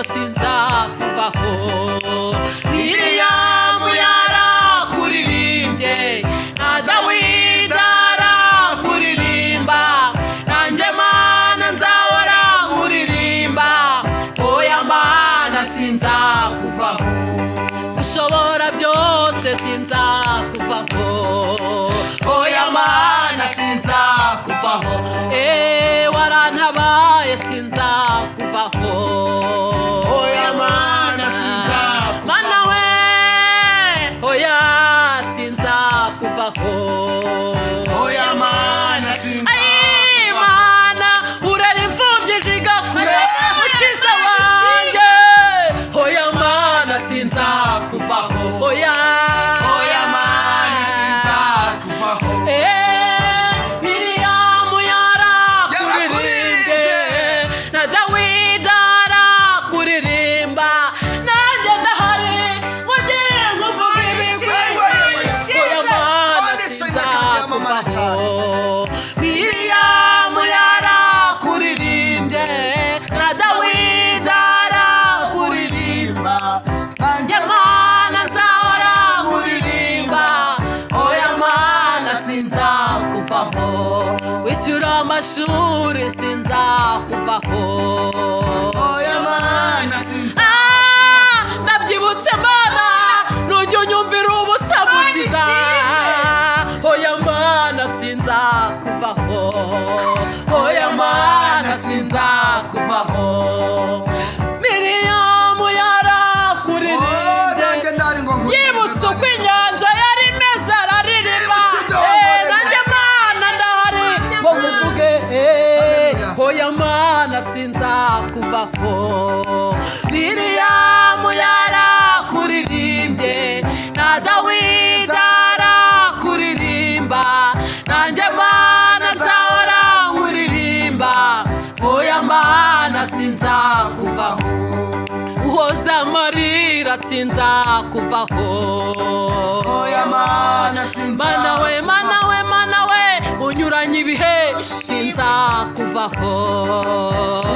Mana sinzakuvaho. Miriyamu yarakuririmbye na Dawidi arakuririmba, nanjye Mana nzahora nkuririmba. Oya Mana sinzakuvaho. Ushobora byose sinzakuvaho. Oya Mana sinzakuvaho. Warantabaye sinzakuvaho. Oya Mana sinzakuvaho. Mana we, oya sinzakuvaho. Oya Mana sinzakuvaho. Ai, Mana urera imfubyi zigakura, mukiza wanjye. Oya Mana sinzakuvaho. Oya. Oya Mana sinzakuvaho. Miriyamu yarakuririmbye na Dawidi arakuririmba, nanjye ndahari mugiye nkuvuga ibigwi. Oya Mana sinzakuvaho. Miriyamu yarakuririmbye na Dawidi arakuririmba, Nanjye Mana nzahora nkuririmba. Oya Mana sinzakuvaho. Wishyura amashuri sinzakuvaho. Oya Mana sinzakuvaho. Ah, nabyibutse Mana, nujya unyumvira ubusa mukiza. Oya Mana sinzakuvaho. Oya Mana sinzakuvaho. Miriyamu Oh, yarakuririmbye, nanjye ndari ngo nkuririmbe. yibutse uko inyanja yari imeze araririmba. Yibutse ibyo wankoreye. Nanjye Mana ndahari ngo nkuvuge. Hallelujah. Oya Mana sinzakuvaho. Miriyamu yarakuririmbye na Dawidi arakuririmba, nanjye Mana nzahora nkuririmba. Oya Mana sinzakuvaho. Uhoza amarira sinzakuvaho. Oya Mana sinzakuvaho. Mana we, Mana we, Mana we, unyuranye ibihe sinzakuvaho.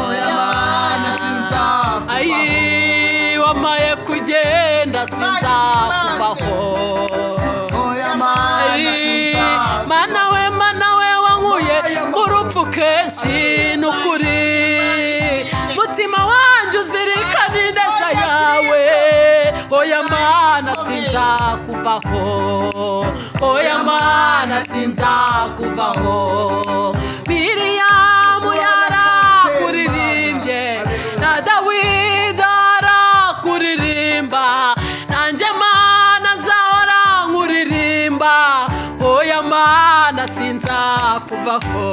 Oya Mana sinzakuvaho. Ayi, wamaye kugenda sinzakuvaho. Oya Mana Ayi, sinzakuvaho. Mana we, Mana we, wankuye urupfu kenshi nukuri. Mutima wanjye uzirikana ineza yawe. Oya Mana sinzakuvaho. Oya Mana sinzakuvaho. Miriyamu yarakuririmbye na Dawidi arakuririmba, nanjye Mana nzahora nkuririmba. Oya Mana sinzakuvaho.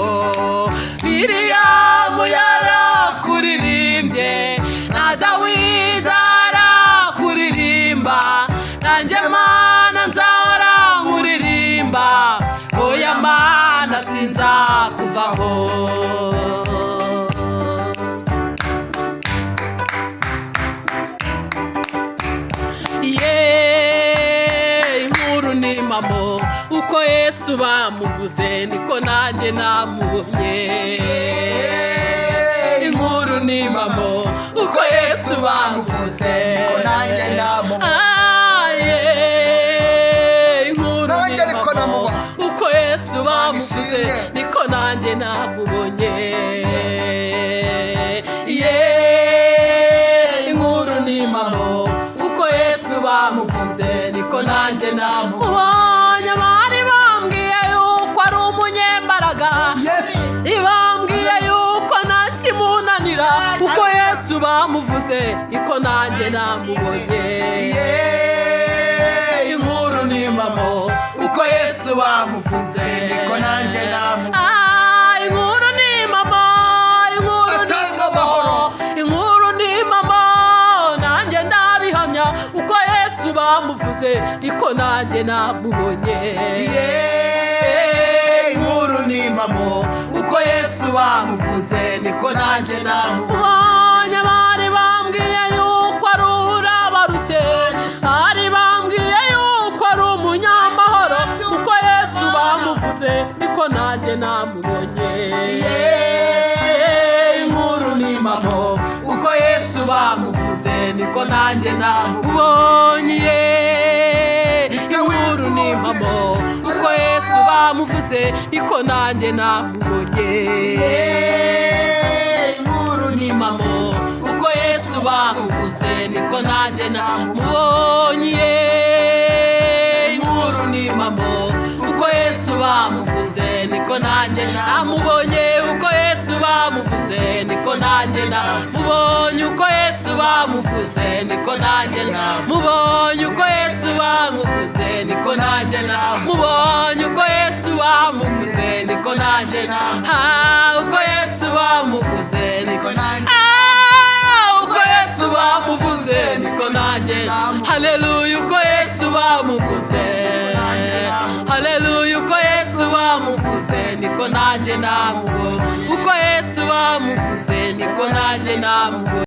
Miriyamu yarakuririmbye na Dawidi arakuririmba, nanjye Mana nzahora nkuririmba. Oya Mana sinzakuvaho. Ye, inkuru ni impamo, uko Yesu bamuvuze niko nanjye namubonye. Inkuru ni impamo, uko Yesu bamuvuze niko nanjye namubonye. Ah, ye, inkuru ni Nanjye niko impamo, namubonye. uko Yesu bamuvuze ishimwe. niko nanjye namubonye. Ye, inkuru ni impamo, uko Yesu bamuvuze niko nanjye namubonye. Ubonye abari bambwiye yuko ari umunyembaraga, Yesu ibambwiye yuko nta kimunanira, uko Yesu bamuvuze niko nanjye namubonye. Ye, inkuru ni impamo, uko Yesu bamuvuze niko nanjye namubonye. Ah, inkuru ni impamo, inkuru ni Atanga amahoro. inkuru ni impamo, nanjye ndabihamya, uko Yesu bamuvuze niko nanjye namubonye. Ye, inkuru ni impamo, uko Yesu bamuvuze niko nanjye namubonye. Ubonye abari bambwiye yuko ari urabarushye, bari bambwiye yuko ari umunyamahoro, uko Yesu bamuvuze niko nanjye namubonye. Ye, inkuru ni impamo, uko Yesu bamuvuze niko nanjye namubonye. Inkuru ni impamo, uko Yesu bamuvuze niko nanjye namubonye. Inkuru ni impamo, uko Yesu bamuvuze niko nanjye namubonye. Inkuru ni impamo, uko Yesu bamuvuze niko nanjye namubonye. Uko Yesu bamuvuze niko nanjye namubonye. Uko Yesu bamuvuze niko nanjye namubonye. Uko Yesu bamuvuze niko nanjye namubonye. Uko Yesu bamuvuze niko nanjye, uko Yesu bamuvuze niko nanjye, uko Yesu bamuvuze niko nanjye. Haleluya, uko Yesu bamuvuze. Haleluya, uko Yesu bamuvuze niko nanjye namubonye. Uko Yesu bamuvuze niko nanjye namubonye.